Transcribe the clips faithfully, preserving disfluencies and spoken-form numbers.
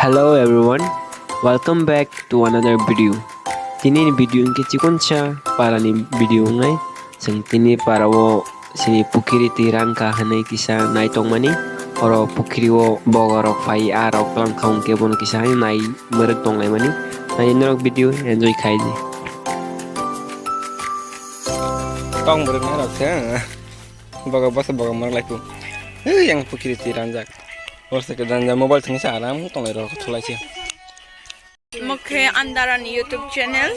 Hello everyone, welcome back to another video. Tini ni video hwnkhe chikonsa para ni video wngnai. Chwng tini para o sini pukhiri twi rankha hwnwi kisa nai tongmani. Oro pukhiri o boga rok phai, a rok twlang kha hwnkhe bono kisa nai mwrwk tonglaimani. Nai norok video enjoy khai di. Tong mwrwk nai rok se. Boga bwsa boga mwrwk lai tu. Ei, yang pukhiri twi ranjak. Bwsa khe janja mobile thwngwi se aram tonglai rw thulai se. Mokhe Andarani YouTube channel.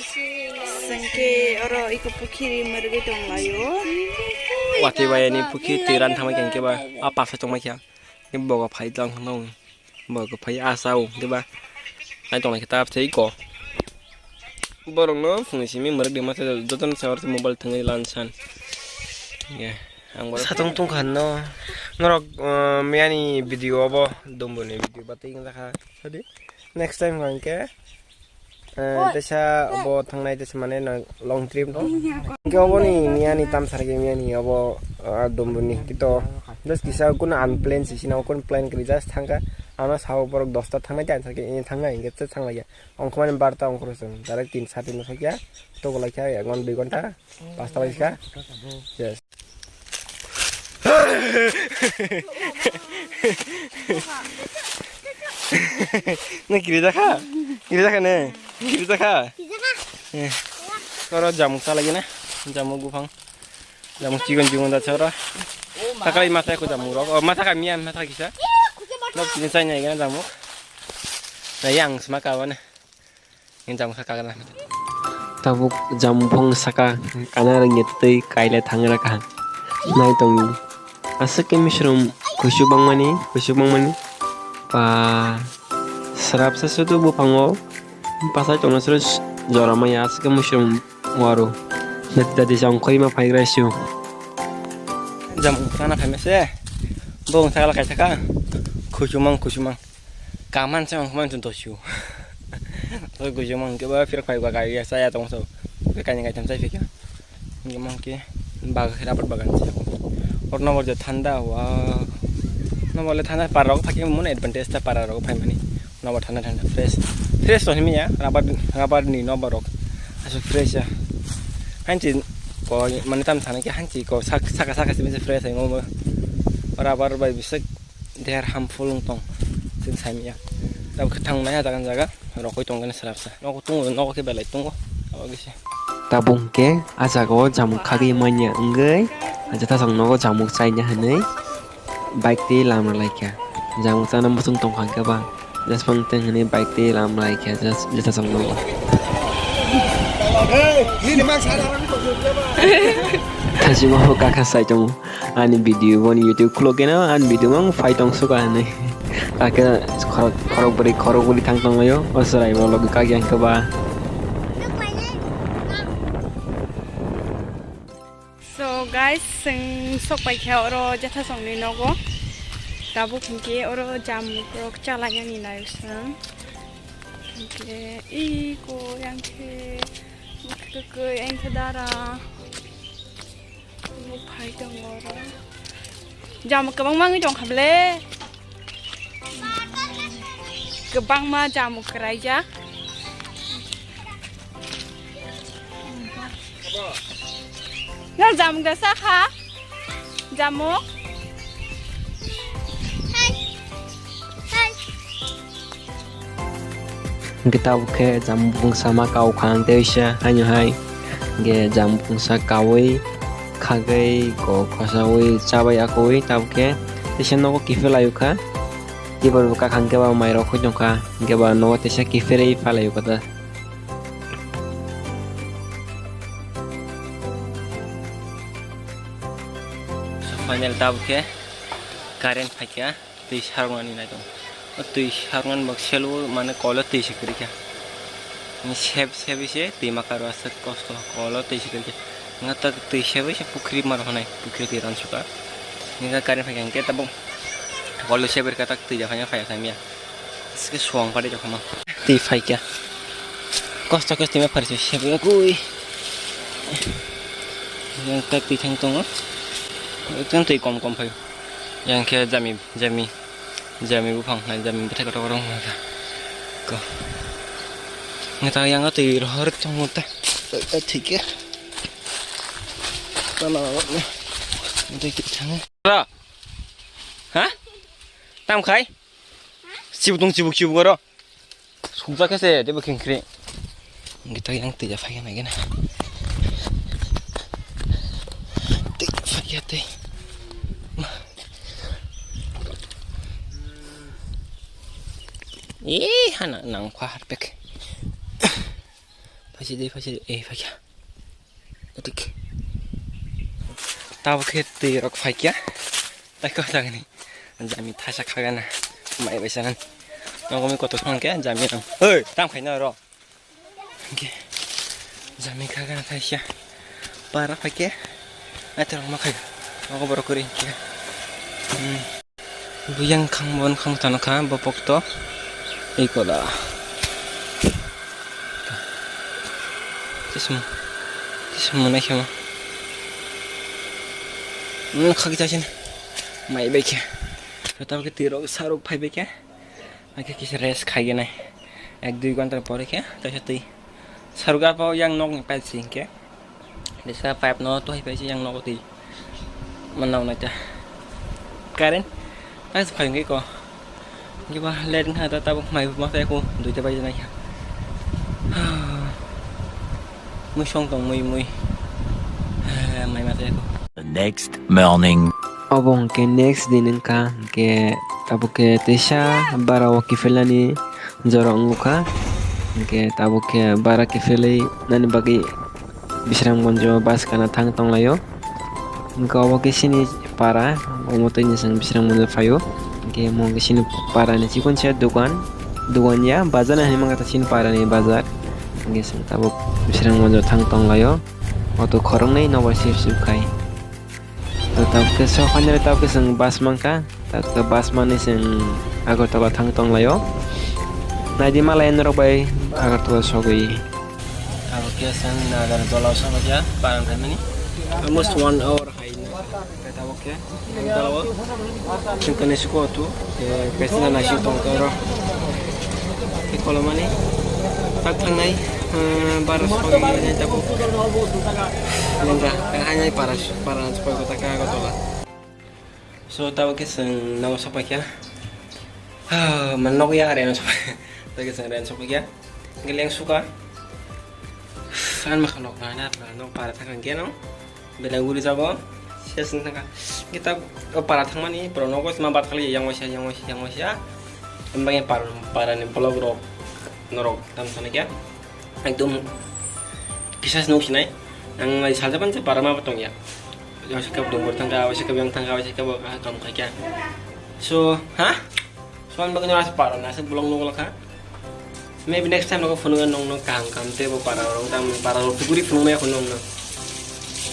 Sengke oro iko pukhiri mwrwgwi tonglaio. Watwi bayani pukhiri twi ran thangma khe ba a pasa tongma khe. Boga phai tong thang. Bo kwphai a sao, diba? Nai tonglai khe ta bwsai ko. Borokno phungni simi mwrwk di masa jotono sa mobile thwngwi lan san. Ye, ang borok satong tongkha no. Norok, uh, miyani video obo, Domboni video batwi wngjakha. Sadi. Next time hwnkhe, uh, teisa obo thangnai teisa mane no long trip no. Hwnkhe oboni miyani tamsar khe miyani obo, uh, Domboni. Kito just kisa kuno unplanned sisi no, kuno plan kwrwi just thangkha. Ano sao borok dosta thangnai tei answer khe, eh, thangnai hwnkhe tei thanglaiya. Ongkhormani barta ongkhorwi chwng direct tin sati no sokya. Togolai kha ek ghonta dui ghonta, pasta bai kha. Yes. Na kiri jakha? Kiri jakha ne? Kiri jakha? Eh. Oro jamuk salai na? Jamuk buphang. Jamuk chigon chigon da chora. Takalai masa ko jamuk rok. Oh, masa ka miya masa kisa. Nok tin sai nai gana jamuk. Na yang sma ka wana. Yang jamuk saka gana. Tabuk jamuk phong saka kana rengya tei kaila thangra ka. Nai tong. Aswk khe misrum kusu bangmani, kusu bangmani. Pa srapsa sudu buphango. Pasai tongna suru jora maya aswk khe misrum. Waru. Dati dati sa ongkhorima phaigra siu. Jamung sana phaimase. Bo wng sakala kaisa ka. Khusumang khusumang. Kaman se ongkhorma tong dosiu. Toi khusumang ke ba phir phai ba kai ya saya tong so. Ke kai kai tam sai phikya. Ngi mang ke bag rapat bagan se. Or no bor thanda wa. No bole thanda parok phaki mun advantage ta parok phaimani. Nobar thanda thanda fresh. Fresh to himi ya, rabar, rabar ni nobar rok. Asu fresh ya. Hanchi ko mane tam thana ki hanchi ko sak-, saka saka simi fresh ai ngomo. Rabar bai bisek they are harmful wng tong. Sin sai miya. Tab khe thang nai ha jagan jaga. Rokoi tong gani sarap sa. Noko tung, noko ke belai tung. Abo gisi. Tabung ke a jaga o jamung khagwi manya wngwi. Aja ta jang nogo jamung chaina hinwi. Bike twi lama laikha. Jamung chana muchung tongkha hwnkhe ba. Jasphang teng hwnwi bike twi lama laikha. Jas-, jeta chwng nukgo. Thajima bo kakha sai tongo. Ani video boni YouTube khulok geno ani video mang phai tong suka hwnwi. Kakhe khorok, khorok bwrwi, khorok bwrwi thang tonglaio. O chwrai bo logi kagya hwnkhe ba. So guys, chwng sok paikha oro jethasongni nogo. Tabuk hinkhe oro jamuk rok chalainani naio chwng. Hinkhe iko yang khe kwkwi ang khe dara. Omo phai tongo oro. Jamuk kwbangma wngwi tongkha ble. Kwbangma jamuk kwraijak. Nang jamuk da sakha? Jamuk? Hwnkhe tabuk khe jamuk bwngsa ma kau kha ang tei waisa haino hai. Hwnkhe jamuk bwngsa kaui khagwi ko khosaui chabai akoui tabuk khe teisa nogo kiphilai o kha. Tibor bo kakhang khe ba mairok khoi tongkha, hwnkhe ba nogo teisa kipherwi phalai o kha da. So, final tabuk khe current phaikha, twi sarwnani nai tongo. O twi sarwnani bo selo mane kolo twi se kwrwikha. Ni sep sep se twi ma karo aswk kosto kolo twi se kwrwikha. Nga tak twi sep se pukhri mar honai, pukhri twi ran suka. Ni current phaikha hwnkhe tabuk kolo sep rwkha tak twi ja phai phai samya. Sike suang pade jokhoma. Twi phaikha. Kosto kosto ma pharisoi sebe gui. Yang tak twi thang tongo. Tang twi kom kom phai. Yang khe jami, jami. Jami buphang hai jami bwthai kotor kotor wngkha. Ko. Nge ta yang twi rohor tong ta. Ta thik ya. Tala ne. Mutai ki thang. Ro. Ha? Tam khai? Sibuk tong sibuk sibuk ro. Sukjak khe se teibo khengkre. Hingke tak yang twi ya phai khe nai gana. Twi phai ya twi. Eh, hana nang kha harpek. Phai si de, phai si de, eh, phai kha. Tik. Tabo khe twi rok phai kya. Tai ko jagani. Jami thaisa khagana. Mai bai sanan. Nogo mi koto thang kya jami nang. Oi, tam khai na ro. Hingke. Jami khagana thaisa. Para phai kya. Ai terang ma khai. Nogo borok kuri kya. Hmm. Buyang khang bon khang tano kha bo pokto. Ei kola. Tismo. Tismo nai khema. Hmm, khaki ta sin. Mai bai khe. Tabo khe twi rok saruk phai bai khe. Mai khe kisa rest khai gana. Ek dui ghonta pore khe, ta khe twi. Saruk apo yang nok ni pipe si hingke. Desa pipe no to hai pai si yang nok twi. Manau na ta. Current. Ta se phai hingke ko. Hingke ba light wngkha ta tabuk mai ma phai ko duita bai nai kha. Mui song tong mui mui. Mai ma phai ko. The next morning. Obo hingke next din wngkha, hingke tabuk khe teisa bara o kiphilnani jora wngkha, hingke tabuk khe bara kiphilwi nani bagwi Bisramganj o bus kana thang tonglaio. Hingke obo khe chini para, omo twi ni chwng Bisramganj o phaio. Hingke omo khe chini para ni chikonsa dogan, dogan ya, bazar hinwi mankha chini para ni bazar. Hingke chwng tabuk Bisramganj o thang tonglaio. Auto khoroknwi nobar sip sip khai. To tabuk khe so finally tabuk khe chwng bus mankha. Tabuk khe bus manwi chwng Agartala thang tonglaio. Naidi malai norok bai Agartala sogwi. Tabuk khe chwng Nagartala sogwi ya, parang khaimani. Almost one hour hai na. Tabuk khe Agartala o chwng kani suko tu. Pesna naising tong tong ro. Kolomani tak thangnai bara sogwi nai tabuk. Nengka, tang hai nai para, para sogwi kota ka Agartala. So, tabuk khe chwng nogo sokpaikha. Man nogo ya, reno sokpai. Tabuk khe chwng reno sokpaikha. Hingke leng suka. An makha nok nai na, nok para thang khe no. Belai guri jago. Ses wng thangkha. Kita o para thangmani, borok nogo sima bat khali yang waisa, yang waisa, yang waisa. Embang para, para ni vlog rok norok tam sana kya. Ekdom kisa se nuk sinai. Ang lai salta pan se para ma tong ya. Waisa kap dong bor thangkha, waisa kap yang thangkha, waisa kap kam khai kya. So, ha? So, ang bagwi nang para na se vlog nuk lakha. Maybe next time nogo phunukgwi nongno kaham kaham tei bo para rok tam para rok tuguri phunukmaya phunukno.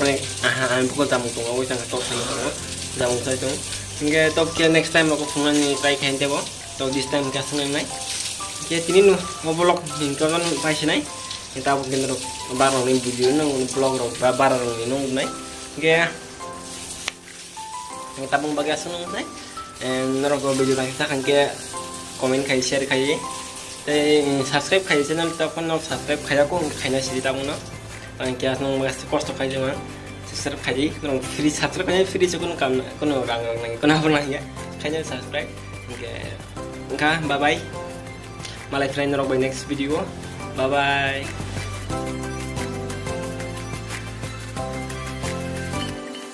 Onek aha ang buko jamung tongo, obo jang tok sani tongo, jamung sai tongo. Hingke tok khe next time nogo phunuknani try khain tebo. Tok this time hingke aswk nai nai. Hingke tini no o vlog hingke no pai sinai. Tabuk hingke norok bara rokni video no vlog rok ba bara rokni no nai. Hingke Ang tabung bagwi aswk nung nai. Em, norok o video nai sakha hwnkhe comment khai, share khai. Tei, em, subscribe khai channel tabuk no subscribe khai ya kung khaina sidi tabung no. Ang khe aswk nung bagwi kosto khai jama. Subscribe khai di. Norok free subscribe khai free se kunu kam, kunu rang rang nang, kunu abo nang ya. Khai subscribe. Hwnkhe, wngkha, bye bye. Malai philai norok bai next video. Bye bye.